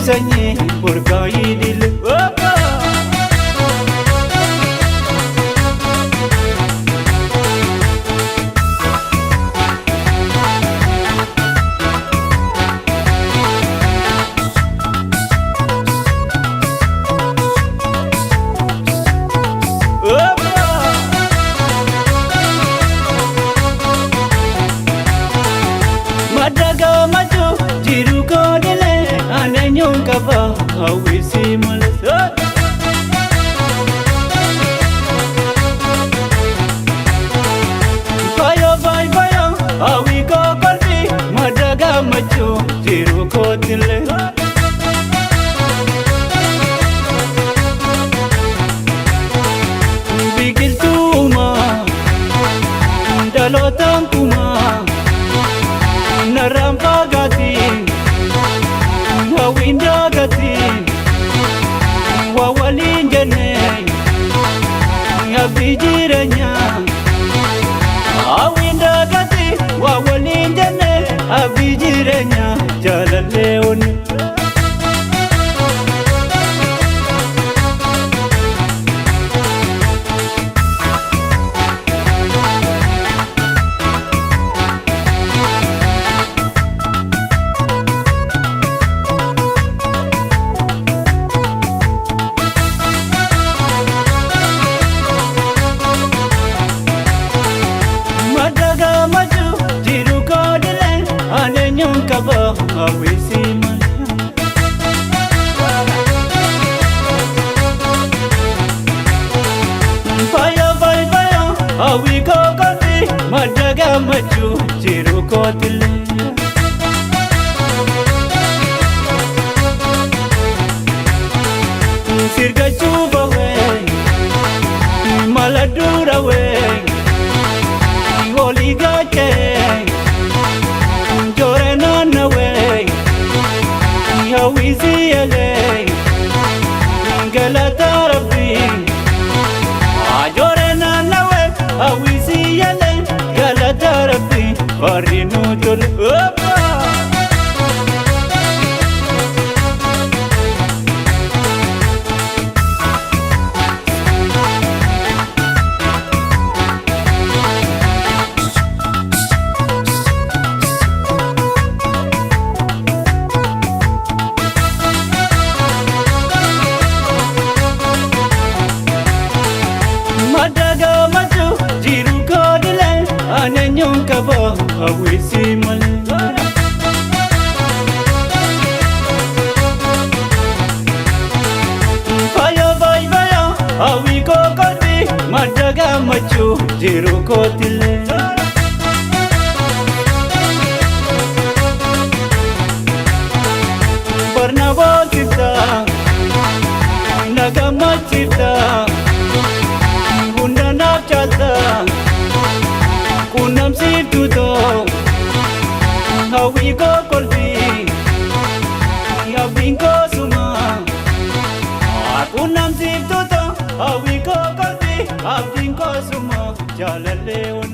Sanyii burqaayii dile. Jiru koodile aneenyuun qaba hawwisi malee. Fayo fayo fayo hawwi koo kolfi madda gammachuu jiru kootile. Biqiltuuma dhalootaan kumaa narraan fagaatiin hawwiin daagatiin waa waliin jennee abdii jireenyaa. Hawwiin daagatiin waa waliin jennee abdii jireenyaa jaalallee onni. Aneenyuun qaba hawwisi malee. Fayo fayo fayo hawwi koo kolfi madda gammachuu jiru kootile. Sirgachuu bawee mala durawee olii gaachee. Hawwisi yalee galata rabbii ajoore naannawee hawwisi yalee galata rabbii warri nu tole. Jiru koodile aneenyuun qaba hawwisi malee. Fayo fayo fayo hawwi koo kolfi madda gammachuu jiru kootile. Barna boonsifta na gammachiifta. Hunda naaf caalta quunnamsiiftuu too hawwii koo kolfi abdiin koo suma quunnamsiiftuu too hawwii koo kolfi abdiin koo suma jaalallee.